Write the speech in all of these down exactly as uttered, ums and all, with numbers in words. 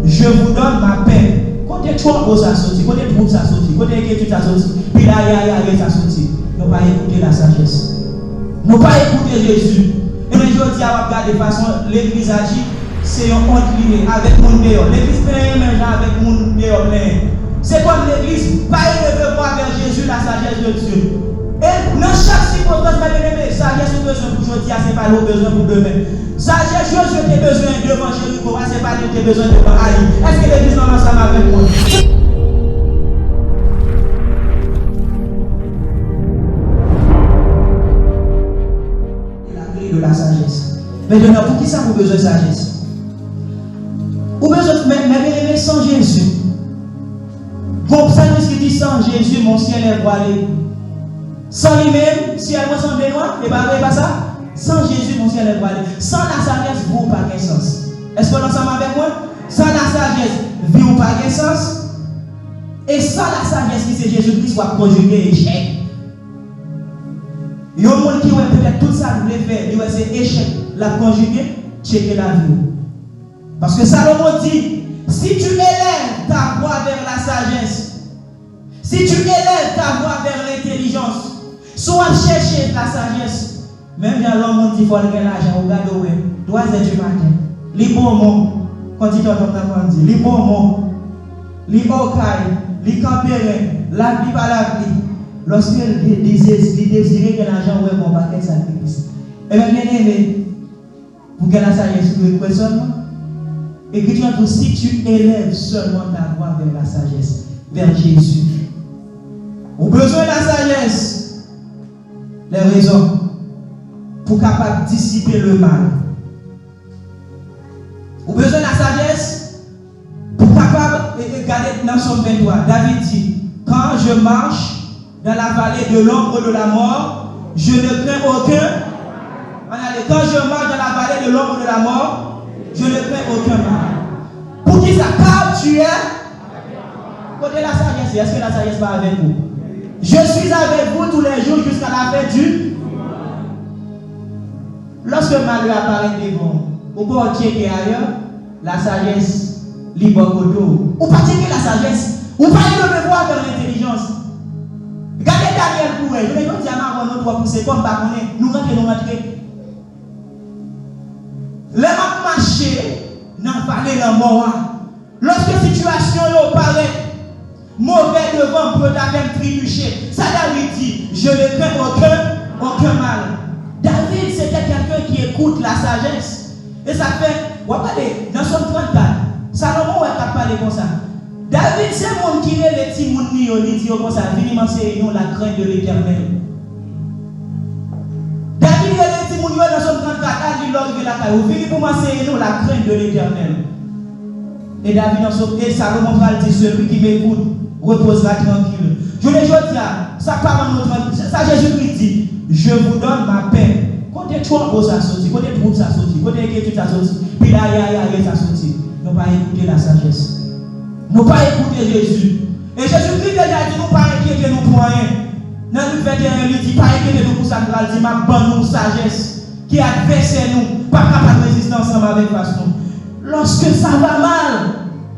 Je vous donne ma paix. Kote twòbo sa soti? Kote twoub sa soti? Kote enkyetid sa soti? Pil ayayay sa soti? Nou pa ekoute lasajès. Nou pa ekoute Jezi. E men jodi a w ap gade fason legliz aji, se yon ont li ye avèk moun deyò. Legliz plenyen menm jan avèk moun deyò plenyen. Se kòm legliz pa eleve vwa vè Jezi, la sagesse de Dieu. E nan chak sikonstans, mè byeneme, sajès ou bezwen pou jodi a, se pa li ou bezwen pou demen. Sajès Jozye te bezwen devan Jeriko a, se pa li l te bezwen devan Ayi. Èske legliz la ansanm avèk mwen? La clé de la sagesse. Mentnan, poukisa ou bezwen sajès? Ou bezwen, mè, mè byeneme, san Jezi. Bon, psalmis ki di, sans Jésus, mon ciel est voilé. San li menm, syèl mwen sanble nwa, e pa vre, e pa sa? Sans Jésus, mon ciel est voilé. San lasajès, vi w pa gen sans. Èske w ansanm avèk mwen? San lasajès, vi w pa gen sans. E san lasajès ki se Jezi Kris, w ap konjige echèk. Yon moun ki wè petèt tout sa l vle fè, li wè se echèk l ap konjige, tcheke lavi w. Paske Salomon di, si tu élèves ta voix vers la sagesse, si tu élèves ta voix vers l'intelligence, si w ap chèche lasajès, menm jan lè yon moun di fò l gen lajan, ou gade w wè, twa zè di maten, li Bomon, kon ti tonton m nan konn di, li Bomon, li Okay, li Kanperen, lapli pa lapli, lòske l de-, dezire, li dezire gen lajan, ou wè gen yon pakèt sakrifis. Ebyen, byeneme, pou gen lasajès, ou dwe kwè sèlman. Ekriti a di, si tu élèves seulement ta voix vers la sagesse, vers Jésus. Ou bezwen lasajès, les raisons, pou kapab disipe lemal. Ou bezwen lasajès, pou kapab, e, e, gade nan Sòm venntwa, David di, quand je marche dans la vallée de l'ombre de la mort, je ne crains aucun. Ann ale, quand je marche dans la vallée de l'ombre de la mort, je ne crains aucun mal. Poukisa? Car tu es. Kote lasajès ye? Èske lasajès pa avèk ou? Je suis avec vous tous les jours jusqu'à la fin du. Lòske malè a parèt devan w, ou pa w tcheke ayè, lasajès, li bò kote w. Ou pa tcheke lasajès. Ou pa eleve vwa avèk lentèlijans. Gade Danyèl pou wè. Jounen jodi a, m a wè nou twò pouse kò, m pa konnen. Nou rantre, nou rantre. Lè m ap mache nan vale lanmò a, lòske sitiyasyon yo parèt move devan m pou yo ta fè m tribiche, sa David di, je ne crains aucun, aucun mal. David, c'était quelqu'un qui écoute la sagesse. E sa k fè, w ap gade, nan Sòm trannkat, Salomon wè k ap pale konsa. David se moun ki rele timoun li yo, li di yo konsa, vini m anseye nou la crainte de l'Éternel. David rele timoun yo nan Sòm trannkat, al li lè w rive lakay ou, vini pou m anseye nou la crainte de l'Éternel. E David an Sòm, e Salomon pral di, celui qui m'écoute reposera tranquille. Jounen jodi a, sa k pa ban nou trank-, sa Jezikri di, je vous donne ma paix. Kote twòbo sa soti? Kote twoub sa soti? Kote enkyetid sa soti? Pil ayayay sa soti? Nou pa ekoute lasajès. Nou pa ekoute Jezi. E Jezikri deja di nou pa enkyete nou pou anyen. Nan Lik venteyen, li di, pa enkyete nou pou sa m pral di, m ap ban nou sajès ke advèsè nou p ap kapab reziste ansanm avèk fas nou. Lòske sa va mal,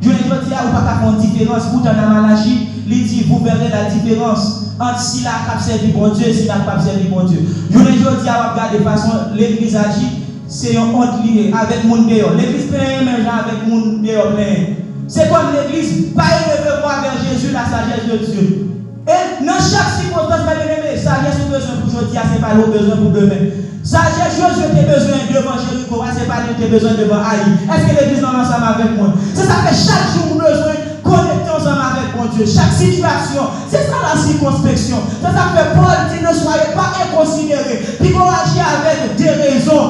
jounen jodi a, ou pa ka fè yon diferans. Poutan, nan Malachi, li di, vous verrez la différence entre sila k ap sèvi Bondye e sila k p ap sèvi Bondye. Jounen jodi a, w ap gade fason legliz aji, se yon ont li ye avèk moun deyò. Legliz plenyen menm jan avèk moun deyò plenyen. Se kòm legliz pa eleve vwa vè Jezi, la sagesse de Dieu. E nan chak sikonstans, mè byeneme, sajès ou bezwen pou jodi a, se pa li ou bezwen pou demen. Sajès Jozye te bezwen devan Jeriko a, se pa li l te bezwen devan Ayi. Èske legliz la ansanm avèk mwen? Se sa k fè chak jou ou bezwen konekte ansanm avèk Bondye. Chak sitiyasyon, se sa la sikonspeksyon. Se sa k fè Pòl di, ne soyez pas inconsidérés. Pito aji avèk derezon.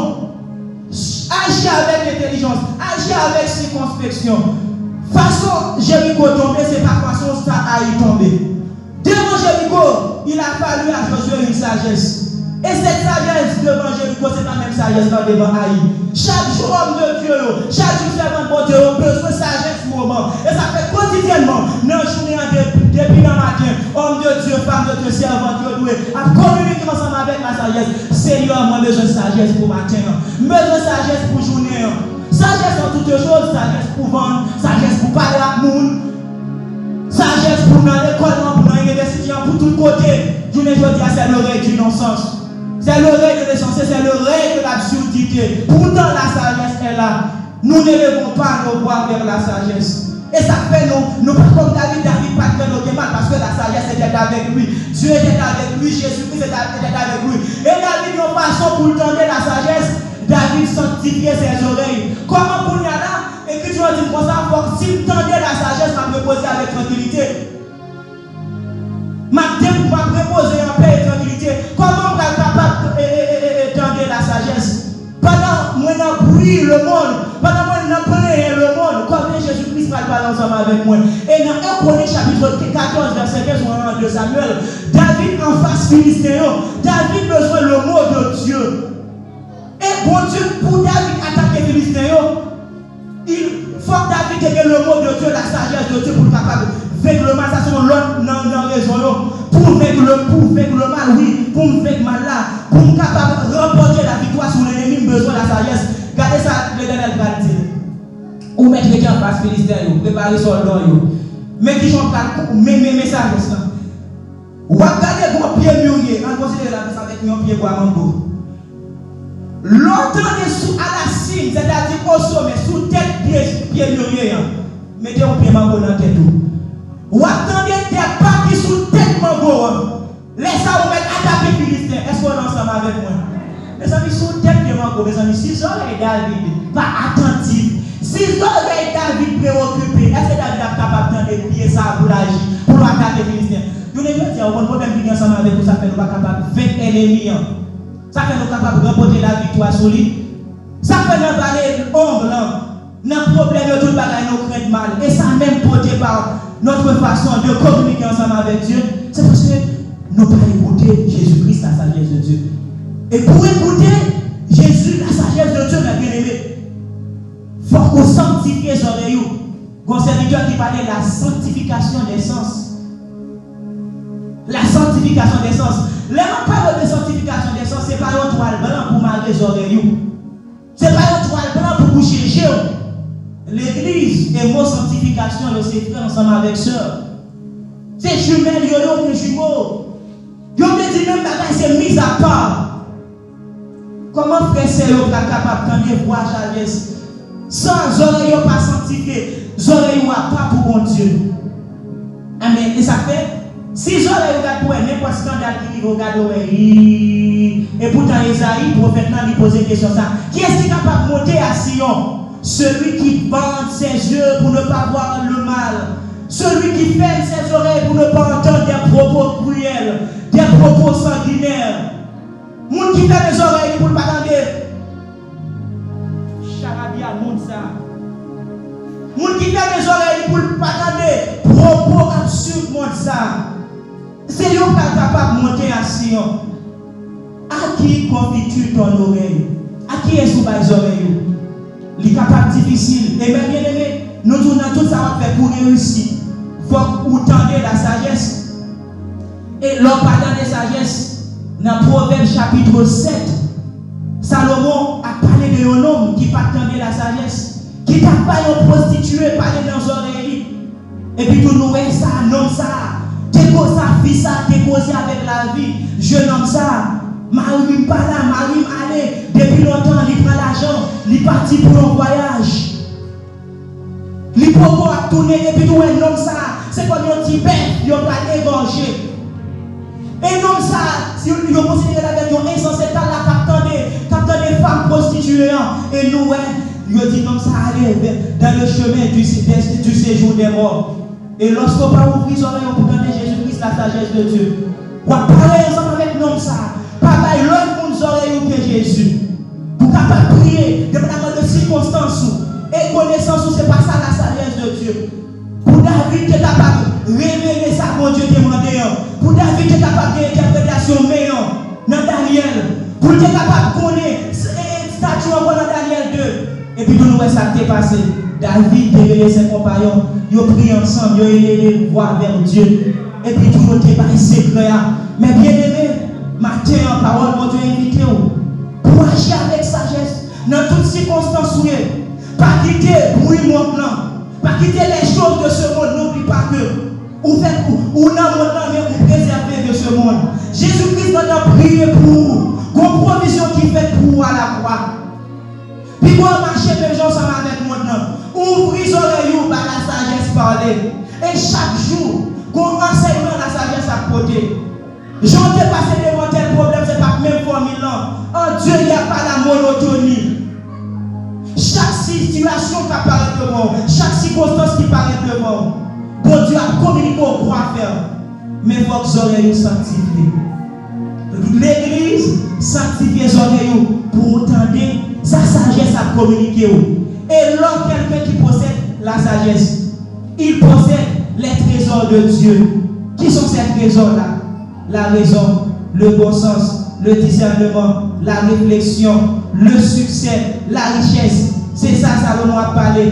Aji avèk entèlijans. Aji avèk sikonspeksyon. Fason Jeriko tonbe, se pa fason sa Ayi tonbe. Devant Jéricho, il a fallu à Josué une sagesse. Et cette sagesse devant Jéricho, se pa menm sajès la devan Ayi. Chak jou, òm de Dye yo, chak jou, sèvant Bondye yo bezwen sajès moman. E sa fè kotidyènman, nan jounen an, de-, depi nan maten, òm de Dye, fanm de Dye, sèvant yo dwe ap kominike ansanm avèk lasajès. Senyè, mwen bezwen sajès pou maten an. M bezwen sajès pou jounen an. Sagesse dans toutes choses, sagesse pou vann, sagesse pou pale ak moun, sagesse pou nan lekòl lan, pou nan inivèsite an, pou tout kote. Jounen jodi a, c'est le règne d'innocence. C'est le règne de l'innocence, c'est le règne de l'absurdité. Pourtant, la sagesse est là. Nous n'élevons pas nos voix vers la sagesse. E sa k fè nou, nou pa kòm David, David pa t kwè l gen mal, paske la sagesse était avec lui. Dieu était avec lui, Jésus-Christ était, était avec lui. E David, yon fason pou l tande la sagesse, David sanctifiait ses oreilles. Kòman kounye a la, Ekriti a di m konsa, fòk si m tande la sagesse, m ap repoze avèk trankilite. M ap de-, m ap repoze an pè e trankilite. Kòman m pral kapab, e, e, e, e, e, tande la sagesse? Pandan mwen nan bri lemonn, pandan mwen nan plenyen lemonn, kòman Jezikri pral pale ansanm avèk mwen? E nan en Kwonik chapit katòz, vèsè kenz, ou an de Samyèl, David anfas Filisten yo. David bezwen le mot de Dieu. E Bondye, pou David atake Filisten yo, il, fòk David te gen le mot de Dieu, la sagesse de Dieu, pou l kapab venk le mal. Sa se yon lòt nan, nan rezon yo. Pou venk le, pou venk le mal, wi, pou m venk mal la, pou m kapab ranpòte laviktwa sou lènmi, m bezwen la sagesse. Gade sa Letènèl pral di l. Ou mèt rete anfas Filisten yo, prepare sòlda w yo. Men kijan w pral, men, men, men sagesse lan. W ap gade gwo pye mirye, ann konsidere la avèk yon pye bwa mango. Lè w tande sou alasin, sètadi o somè, sou tèt pye, pye mirye an, mete yon pye mango nan tèt ou. W ap tande tèt pa ki sou tèt mango an. Lè sa a, ou mèt atake Filisten. Èske w la ansanm avèk mwen? Mezanmi, si w tèt pye mango, mezanmi, si zòrèy David pa atantif, si zòrèy David preokipe, èske David ap kapab tande pye sa a pou l aji, pou l atake Filisten? Jounen jodi a, ou konn pwoblèm ki gen ansanm avèk ou, sa fè nou pa kapab venk ènmi an. Sa fè nou kapab ranpòte laviktwa sou li. Sa fè nan vale Ombre lan, nan pwoblèm yo, tout bagay, nou krent mal. E sa menm pote pa notre façon de communiquer ensemble avec Dieu, se paske nou pa ekoute Jezikri, la sagesse de Dieu. E pou ekoute Jezi, la sagesse de Dieu, mes bien-aimés, fòk ou sanktifye zòrèy ou. Gon sèvitè ki pale la sanctification des sens. La sanctification des sens. Lè m ap pale de sanctification des sens, se pa yon twal blan pou mare zòrèy ou. Se pa yon twal blan pou bouche je w. Legliz, e mo sanktifikasyon yo se frè ansanm avèk sè. Se jimèl yo ye oubyen jimo. Yo vle di menm bagay, se mizapa. Kòman frè sè yo pral kapab tande vwa sajès san zòrèy yo pa sanktifye? Zòrèy ou a pa pou Bondye. Amèn. E sa k fè, si zòrèy ou gad pou wè nenpòt eskandal ki rive, ou gade, ou wè, ii. Epoutan, Ezayi, pwofèt lan, li poze kesyon sa, kiyès ki kapab monte a Siyon? Celui qui bande ses yeux pour ne pas voir le mal, celui qui ferme ses oreilles pour ne pas entendre des propos cruels, des propos sanguinaires. Moun ki fèmen zòrèy li pou l pa tande. Charabya, moun sa. Moun ki fèmen zòrèy li pou l pa tande pwopo absid mond sa. Se yo k pral kapab monte a Siyon. À qui confies-tu ton oreille? A kiyès ou bay zòrèy ou? Li kapab difisil. E men byeneme, nou tou nan tout sa w ap fè pou reyisi, fòk ou tande la sajès. E lè w pa tande sajès, nan Pwovèb chapit sèt, Salomon ap pale de yon nonm ki pa t tande la sajès, ki t ap bay yon pwostitiye pale nan zòrèy li. Epi tou nou wè sa, nonm sa a, te ko-, sa fi sa a te koze avèk lavi jennonm sa a. Mari m pa la, mari m ale, depi lontan li pran lajan, li pati pou yon vwayaj. Li poko ap tounen, epi tou wè nonm sa a, se kòm yon ti bèf yo pral egòje. E nonm sa a, si yo konsidere l avèk yon ensanse, t al la k ap tande, k ap tande fanm pwostitiye an. E nou wè, yo di nonm sa a ale dans le chemin du, du, du séjour des morts. E lòske w pa ouvri zòrèy ou pou tande Jezi Kris, la sajès de Dye, w ap pale ansanm avèk nonm sa a. Pa bay lòt moun zòrèy ou ke Jezi. Pou kapab priye, depandaman de sikonstans ou e konesans ou, se pa sa la sajès de Dye. Pou David te kapab revele sa Bondye te mande an, pou David te kapab gen entèpretasyon men an nan Danyèl, pou l te kapab konnen s-, e, estati ankò nan Danyèl de. Epi tou nou wè sa k te pase. David te rele se konpayon, yo priye ansanm, yo eleve vwa vè Dye. Epi tou yo te bay sekrè a. Men byeneme, maten an, pawòl Bondye envite w pou aji avèk sajès nan tout sikonstans ou ye. Pa kite bwi mond lan. Pa kite les choses de ce monde. N'oublie pas que ou fè ou, ou nan mond lan, men ou prezève de ce monde. Jezi Kris gentan priye pou ou. Gon pwovizyon ki fèt pou ou a la kwa. Pi bon mache menm jan ansanm avèk mond lan. Ouvri zòrèy ou, ba la sajès pale. E chak jou, gon ansèyman la sajès ap pote. Jan w te pase devan tèl pwoblèm, se pa t menm fòmil lan. En Dieu, il n'y a pas la monotonie. Chak sitiyasyon k ap parèt devan w, chak sikonstans ki parèt devan w, Bondye ap kominike w kwa fè. Men fòk zòrèy ou sanktifye. Legliz, sanktifye zòrèy ou pou w tande sa sajès ap kominike w. Et l'homme, quelqu'un qui possède la sagesse, il possède les trésors de Dieu. Qui sont ces trésors-là? La raison, le bon sens, le discernement, la réflexion, le succès, la richesse. Se sa Salomon ap pale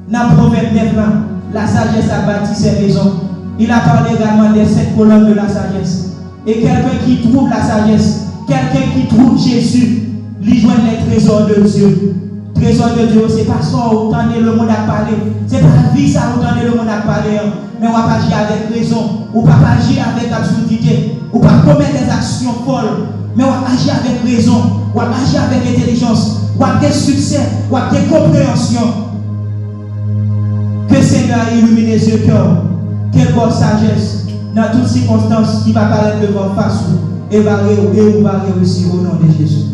nan Pwovèb nèf lan. La sagesse a bâti ses maisons. Il a parlé également des sept colonnes de la sagesse. Et quelqu'un qui trouve la sagesse, quelqu'un qui trouve Jésus, li jwenn les trésors de Dieu. Trezò de Dye yo, se pa sa w tande lemonn ap pale. Se pa vi sa w tande lemonn ap pale an. Men w ap aji avèk rezon. Ou p ap aji avèk absurdite. Ou p ap komèt des actions folles. Men w ap aji avèk rezon. W ap aji avèk entèlijans. W ap gen siksè. W ap gen konpreyansyon. Ke Senyè a ilimine zye kè w. Ke l ba w sajès nan tout sikonstans ki va parèt devan fas ou. E va re-, e ou va reyisi o non de Jezi.